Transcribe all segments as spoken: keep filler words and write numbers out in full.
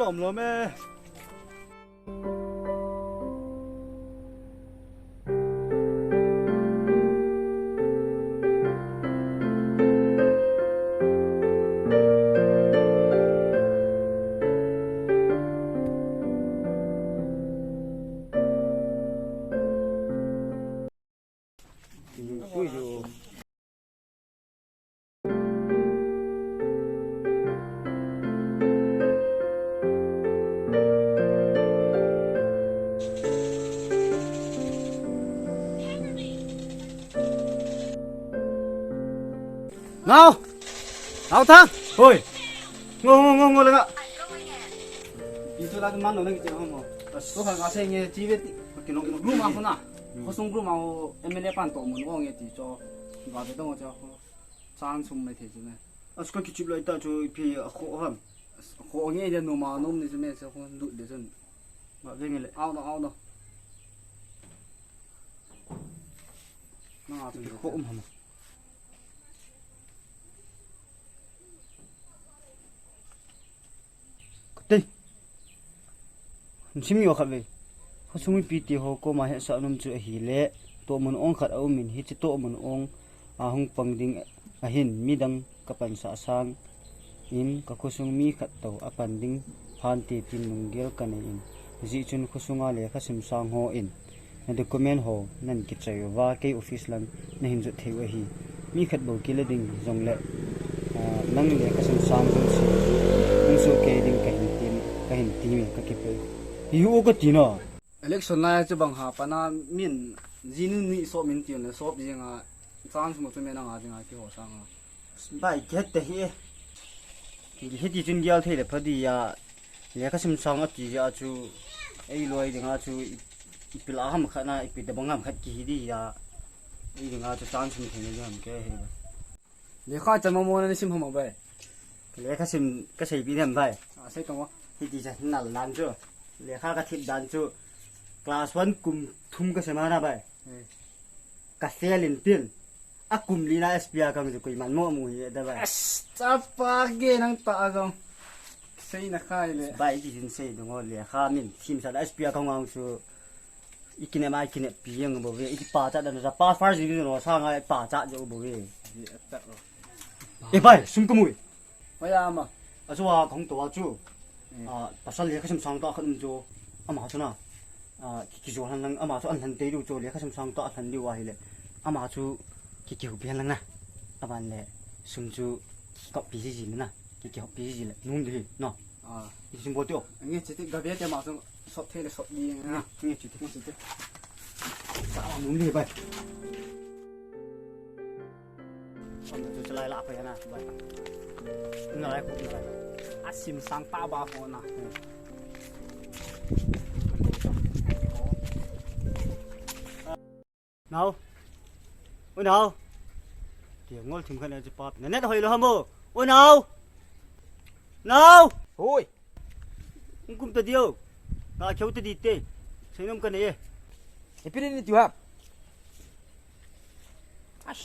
Om lom e. Nao! Nao Thang! Hoi! Ngo, ngo, ngo, ngo, langa. Itu la tu man lo na kiche ho mo. Bas, to kha nga se nge chi ve ti. Ki no, no, room a ko na. Khosung room a ho M L A pan toh mun o nge ti cho. Ba ve dong cho. Chan sum mai the chi ne. As ka kichip lai ta chu phi a kho ham. Kho nge de no ma nom ni se me se ho du de chun. Ba ve nge le. Au no, au no. Na chu kho um ham. Kati. Sim yo khat ve. Khosung mipi te ho koma hetsah nom chu ahile, tohmun ong khat aum in, hiche tohmun ong a hung pang ding ahin, midang ka pansah sang in, ka khosung mi khat toh a pan ding phante tin lunggel ka nei in, hijeh chun khosunga lekha sim sang ho in, na document ho nan kichoi uva, kei office lang na hin jot thei u ahi. Mi khat bou kile ding jongle, ah, nang lekha sim sang jouse hung soh kei ding ka hin ti, ka hin ti me ka kipe. Hi u ka ti na. Election lai chu bang ha pana min jinu ni sop min ti le sop jing a chance mo chu me na nga jing a kiho sang a. Bai, kihet te hi. Ki hiti chun gel thei le pha di a. Lekha sim sang ati a chu, ei loi dinga chu, i, ipi la ham khat na, ipi tabang ham khat kihi di a. Ei dinga chu chance mi thei na ham ke he. Lekha chama mo na sim ham bai. Lekha sim ka sei pi dem bai. A sei to mo. Hiti cha nal dan chu. Lekha ka thip dan chu. Class one kum thum ka sei ma na bai. Eh. Ka fail in tin. A kum li na S P a kang ju koiman mo mu hi da bai. As, chapa ge nang ta a jong. Sei na khai le. Bai, i ti sin sei dong o le. Kha min thim sa da S P a kang ang su. I kine ma i kine pi yang bo ve. I pa cha da na pa first division lo sa ngai pa cha jo bo ve. Di atak lo. E bai, sum ka mui. Hoi ama. A chu a kong to a chu. Eh. A, pasal lekha sim sang ta khat um chu. Ama chu na. A, ki, ki jo han lang ama chu an han te du chu lekha sim sang ta han diu a hi le. Ama chu ki, ki hu pian lang na. A ban le sum chu ki kop pi ji ji na. Ki, ki hop pi ji ji le. Nung di no. A. Ki sim bo tio. Nge chi ti ga be te ma chu sop the le sop di na. Nge chi ti. Nge chi ti. Sa nung di bai. Sim chu chalai la pa na, bai. Na lai khu na lai. A sim sang ta ba ho na. Nao. Oi nao. Ti ngol thim khan a chi pa. Na net hoi lo ham o. Oi nao. Nao. Hoi. Ung kum ta dio. Nga kheu ta di te. Seinom ka nei e. E piri ni tiu ham. Ash.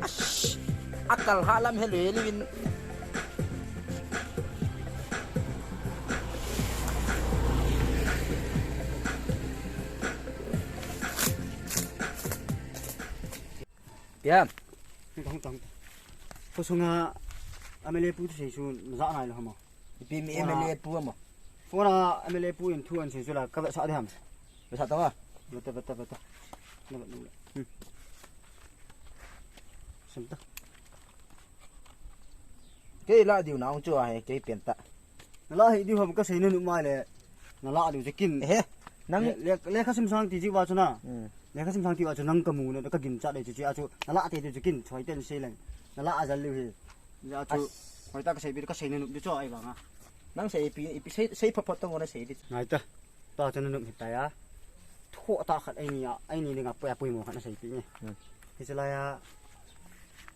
Ash. Akal ha lam he le livin. Piam. Hung ta, hung ta, hung ta. Khosunga M L A pu thusei chu na ja nai lo ham o. Ipi mi M L A pu ham o. Phone a M L A pu in thu an sei chu la ka vetsah di ham. Vetsah tong a. Vetsah, vetsah, vetsah. Na vet nom le. Hmm. Sim ta. Kei la diu na ong chu a he kei pen ta. Na la hi diu ham ka sei na nu mai le. Na la diu che kin. He. Nang le, le, lekha sim sang ti ji wa chu na. Hmm. Lekha sim sang ti wa chu nang ka mu na ka gin cha de chu chi a chu. Na la te diu che kin choi ten sei leng. Na la a jal liu hi. Ja chu. As. Hoi ta ka sei bi ka sei na nu di chu ai vang a. Nang sei pi, ipi sei, sei phot phot tong na sei di. Ngai ta. Ta chu na nu hi ta ya. Tho ta khat ai ni a, ai ni ding a poi a poi mo khat na sei pi ni. Hmm. Hi chu la ya.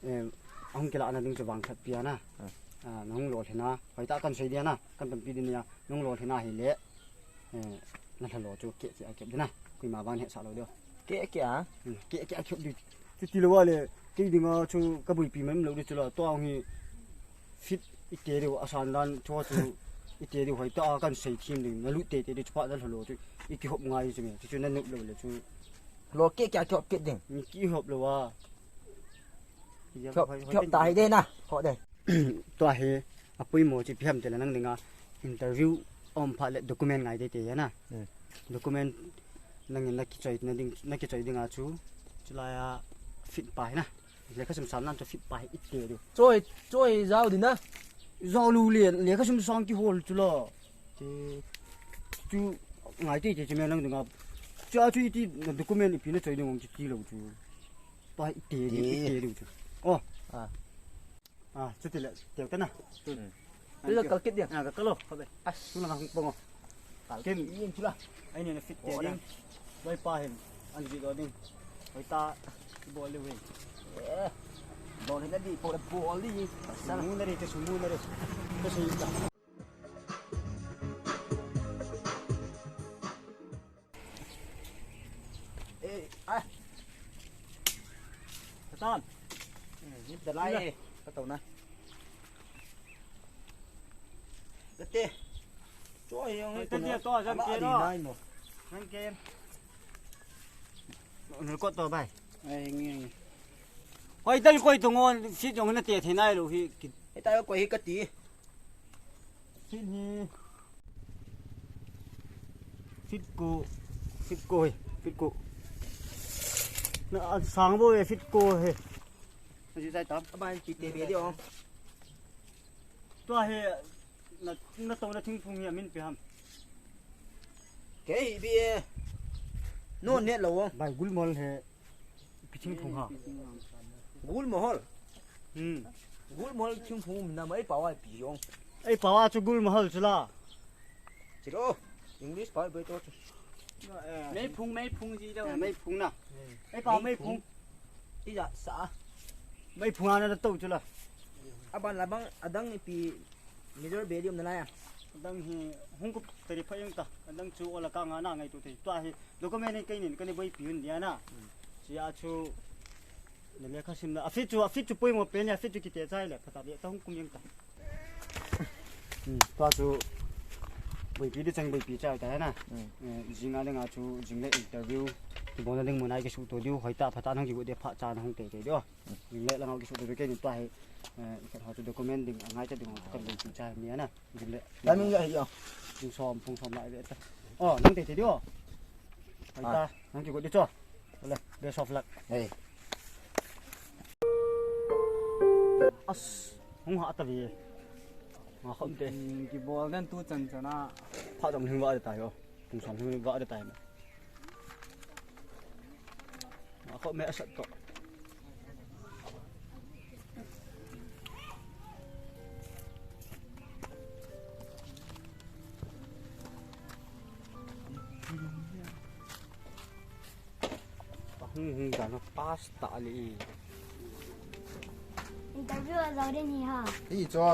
Em, hung kila na ding chu vang khat pi a na. Hmm. A, na hung lo thena. Hoi ta kan sei di a na. Kan tam pi di ni a. Na hung lo thena hi le. Eh, na thalo chu ke ke a kep di na. Kui ma van he sa lo di o. Ke ke a? Hmm, ke ke a kep di. Chuti lou a le, kei dinga chu ka boipi man lou di chu la, tua hi fit i te diu, a san dan chu chu i te diu hoi ta a kan sei thim ding, na lut te te di chu pa dan holo chu, i ki hop ngai chu me, chu chu na nup lou le chu. Lo ke kya ki hop kit ding? Ni ki hop lou a. Ki hop, hoi, hoi ki hop ten ta hi de na, ho de. Tua hi, a poimo chu ipi ham ti le nang dinga interview a um phat le document ngai te te ya na. Hmm. Document nangin na kichoi na ding, na kichoi dinga chu, chu lai a fit pa hi na. Lekha sim sam nan chu fit pa hi i te diu. Choi, choi jao di na. Jao lou le, lekha sim sang ki hol chu la. Chu, chu ngai te te chu me nang dinga. Chu a chu i ti na document ipi na choi ding ong chu ti lou chu. Pa i te diu, i te diu chu. Oh. Ah. Ah, chuti le, teu ta na. Hmm. Tui la kal kit dia. Ah, ka kalo, ka be. As. Tu na hung pongo. Kal kit. Ken. Yin chu la. Ai ni na fit te ding. Vai pa hin. An ji do ding. Vai ta. Bol le wei. Eh. Bol le di, bol le bol di. Sa. Mu na re, te su mu na re. Te su ta. Eh, ah. Katan. Eh, ni da lai eh. Ka tau na. Kate. Cho yong. Kate dia to jang ke no. Jang ke. Nul ko to bai. Ai ngi. Hoi dal koi to ngon si jong na te the nai lo hi. Ai ta ko hi kati. Fit hi. Fit ko. Fit ko hi. Fit ko. Na an sang bo e fit ko hi. Asi sai tam. Abai ki te be di ong. Tua hi na, na to na thingphung hi amin pe ham. Kei hi bi e. No net lo ong. Bai gul mol he. Ipi thingphung ha? Gul Mahal. Hmm. Gul Mahal thingphung um nam ei pao a ipi ong. Ei pao a chu Gul Mahal chu la. Chilo. English pao be to chu. Meiphung, meiphung ji lo. Eh, meiphung na. Ei pao meiphung. Ija sa. Meiphung ana to chu la. Aban la bang adang ipi Major Bedi um nalai a. Adang hi hung kup tari pha yung ta. Adang chu ola ka nga na ngai tu te. Tua hi document ni kainin kani boipi hun dia na. Hmm. Sia chu le lekha sim na. A fit chu, a fit chu poimo pen ya, a fit chu kite chai le. Phata le ta hung kum yung ta. Hmm. Tua chu boipi di chang boipi chai ta na. Hmm. Eh, jing a le nga chu jing le interview. Kibol na ding mun ai kisu to diu hoi ta phata nang kigu de pha cha na hung te te diu. Jing le la nga kisu to diu keini tua hi. Eh, i khat ho chu document ding, a ngai cha ding ho chu kan ding chu cha ni ana. Jing le. Timing ya hi ya. Phung som, phung som lai ve ta. Oh, nang te te diu. Hai ta, nang kigot di chu. Ole, best of luck. Hey. As, hung ha ta ve. Nga khom te. Hmm, kibol den tu chan chan a. Pha dong hing va ta yo. Phung som hing va ta. Ako me asat to. Hung hung dan pass ta li. Interview a jao ding hi ha. Hi cho.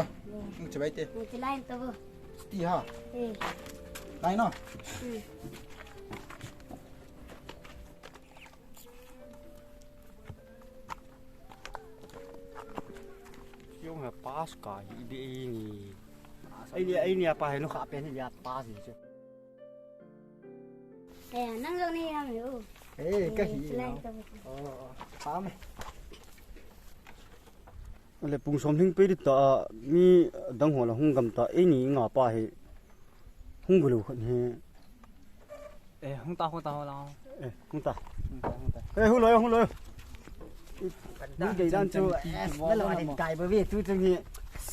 Hung chibai te. Hung chilai to. Sti ha. Eh. Lai no. Hmm. Yung ha pass ka hi di ni. Ai ni, ai ni apa he no kha pen ni ya pass ni chu. Eh, nang jong ni ham yo. Eh, ka hi. Oh, oh. Pa me. Le pung som hing pe di ta mi dang ho la hung gam ta e ni nga pa hi. Hung gulu khan hi. Eh, hung ta, hung ta, hung ta. Eh, hung ta. Hung ta, hung ta. Eh, hung lo, hung lo. Ni dei dan chu, eh, na lo ni kai ba ve tu chu ni.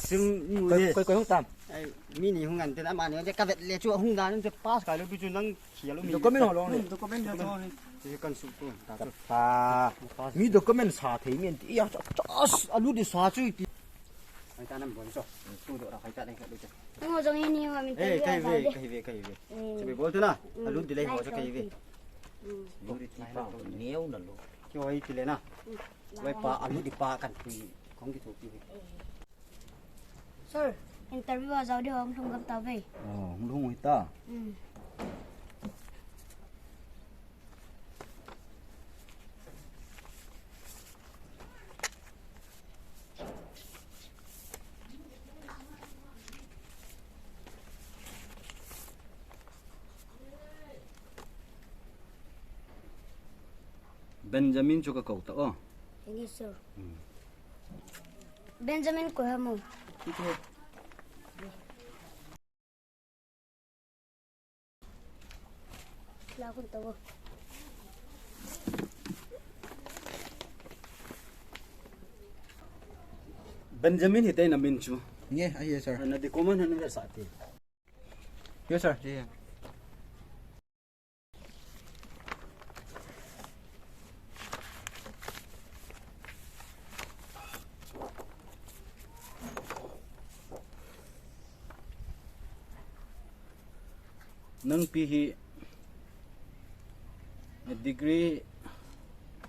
Sum ni. Koi, koi, koi hung tam. Ai, mi ni hung an te na ma ni ka vet le chu hung dan chu pass kai lo bi chu nang khia lo mi. Document ho lo ni. Document ho lo ni. Ti kan su ko ta chu. Pa. Mi document sa thei men ti ya cha cha alu di sa chu ti. Hai ta nam bon so. Tu do ra hai ta dai ka do cha. Nang jong ini ma min. Eh, kai ve, kai ve, kai ve. Sabi bol tu na. Alu di lai ho cha kai ve. Lu di ti pa neo na lo. Kyo hai ti le na. Vai pa alu di pa kan pui. Kong ki thu ki ve. Sir, interview a jao di hung lhung gam ta ve. Oh, hung lhung ta. Hmm. Benjamin chu ka kou ta o. Thank you, sir. Hmm. Benjamin koi ham o? Ito. La kun ta o. Benjamin hite na min chu. Nge, ah, yes, sir. Na document han ve sa ti. Yes, sir. Yeah. Nang pi hi, na degree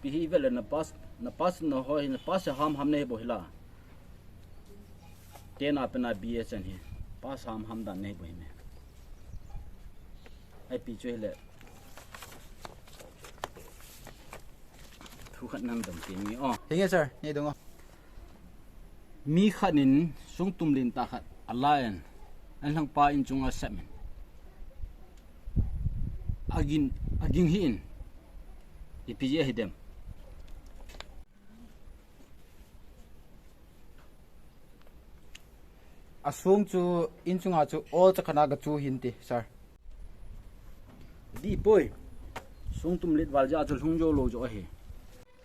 pi hi vele na pass, na pass na ho hi, na pass ham ham nei bou hi la. Ten a pen a B A chan hi. Pass ham ham dan nei bou hi me. Ai pi chu hi le. Thu khat nang dong ti mi o. Hi nge sir, nei dong o. Mi khat nin sung tum lin ta khat a la en. An lang pa in chung a sep min. A ging, a ging hi in. Ipi je hi dem. A sung chu, in chunga chu, all chakana ka chu hin ti, sir. Di poi. Sung tum lit val ja chu lhung jo lo jo ahi.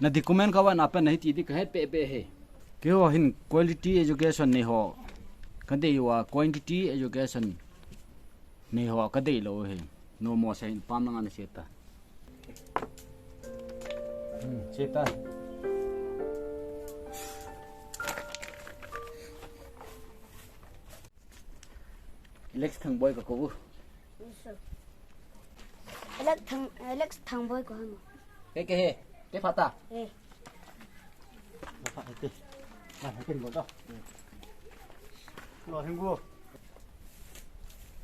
Na document ka van apen na hi ti di ka het pe pe he. Keiho hin quality education nei ho. Ka dei uva quantity education nei ho ka dei lou he. Nomo sa hin pam na nga na se ta. Hmm, se ta. Alex Thangboi ka kou. Alex Thang, Alex Thangboi ko ham. Ke ke he. Ke phata. Eh. Lo hing bu.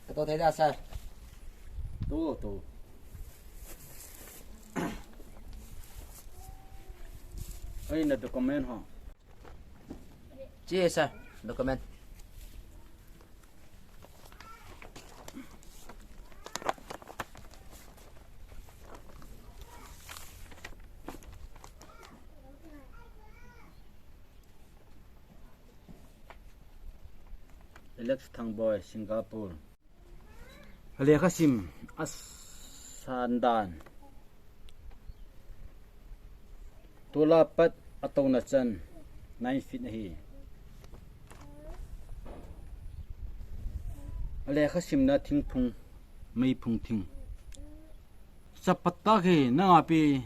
Ka to thei da sir. Tu, tu. Ai, na document ho. Che sir, document. Alex Thangboi, Singapore. A lekha sim a san dan. Tula pat a tona chan nine feet ahi. A lekha simna thingphung, meiphung thing. Chapat ta ke, nanga pi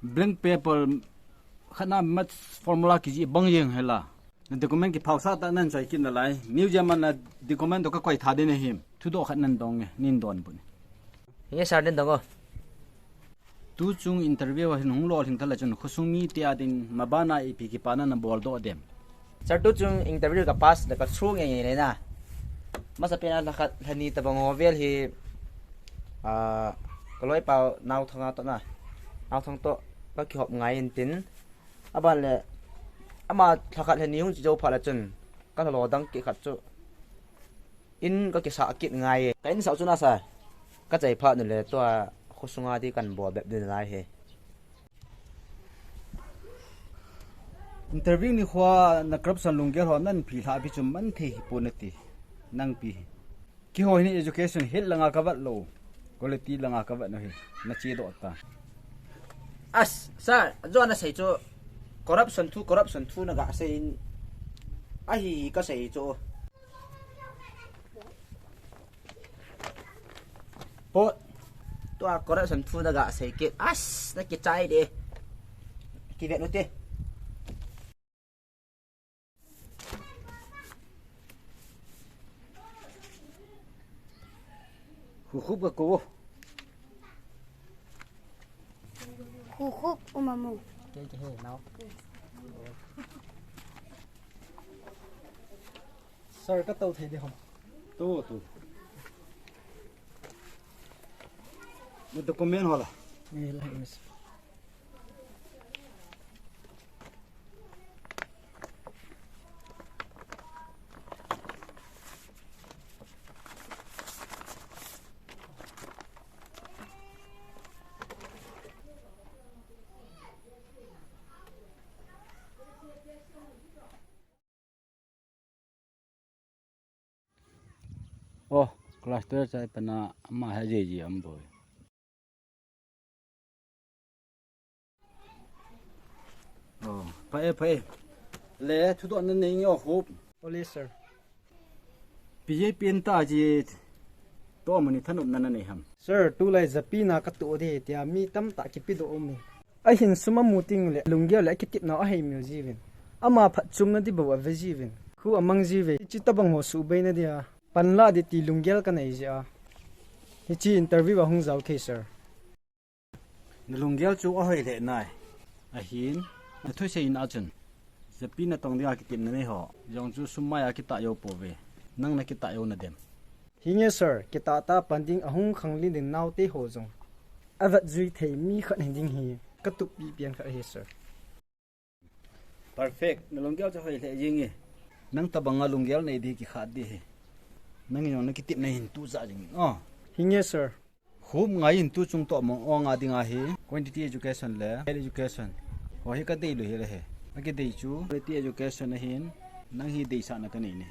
blank paper khat na maths formula kiji bang jeng hela. Na document kiphausa ta nan choi kin nalai. Museum a na document to ka koi tha din ahim. Thudoh khat nan dong e, nin don bun. Hi sir din dong o. Tu chung interview a hin hung lolhing tala chun khosung mite a din mabana ipi kipana na bol doh dem. Sir, tu chung interview ka pass da ka through nge nge le na. Masa pen a lha khat lha ni tabang ho vel hi, ah, ka loipa Naothang a to na. Naothang to ka kihop ngai in tin. Aban le, ama lha khat lha ni hung chi jou phat le chun, ka lha lo dang kit khat chu. In ka kisah kit ngai e. Ka in sah chu na sir. Ka chai phat nu le tua khosunga di kan bol bep din lai he. Interview ni khua na corruption lunggel ho nan phi lha pi chu man thei hi pon nati. Nang pi hi. Keiho hin education het langa ka vat lou, quality langa ka vat lou hi, na che doh ta. As, sir, jo na sei chu, corruption thu, corruption thu na ga sei in, ahi ka sei chu. Po, tua corruption thu na ga sei kit, as, na kichai de. Kivet nu te. Hukhup ka kou. Hukhup u mamu. Ke ke he nao. Sir, ka tou thei di hom. Tu, tu. Mo document ho la. Ni la, yes. Oh, class twelve chai pana ama ha J J am boy. Oh, phae, phae. Le, thudohna nei nge o Hup. Ole, sir. P J P enta ji to muni thanopna nanei ham. Sir, tulai japi na katoh ding tia mi tamtah kipedoh um e. Ahin sum amu teng le lunggel le akitepnau aheimil jiuvin. Ama phatchomna ding bou ave jiuvin. Khu amang jiuve. Hiche tobang ho suhbeina dia panla ding ti lunggel kanei jeh a hiche interview a hung jao thei, sir. Na lunggel chu ahoi lheh nai. Ahin, na thuseina chun japi natong dinga kitepna nei ho jong chu sum maiya kitah jou pouve. Nang na kitah jou nadem? Hinge sir, kitah tah a pan ding, ahung khanglen ding naote ho jong avet jui thei mi khat hi ding hi katup pipen khat ahi sir. Perfect. Na lunggel chu hoi lheh jenge. Nang tobanga lunggel nei ding kikhat ding ahi. Nangin jong na kitepna hin tuja jing in. Oh. Hinge sir. Hup, ngaiyin, tuchung toh mong ong a dinga hi quantity education le quality education ho hi kadei lou hile he. Akidei chu quality education ahin, nang hi deisahna kanei e.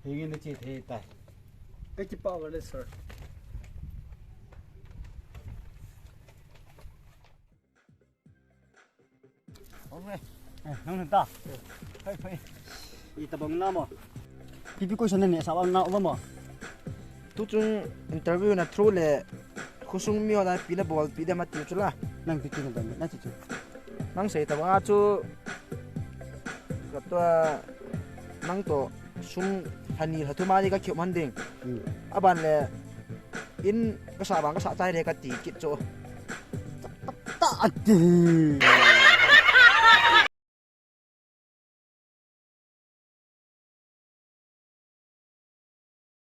Hinge, nache thei tai. Kakipah uve sir. Ong e. Eh, nang nang ta. Phai, phai. Itobang na mo. Ipi question naneh sah uvam na uvam mo. Tuchung interview na through le khosung mi ho la ipi nabolpeh dem ati chu la. Nang ipi tina dam, nati chu. Nang sei tobang a chu. Katua nang toh sum lhani lhathum a ding kakhiop man ding. Hmm. Aban le in kasah vang kasah chai le kati kit chu. Ta ati.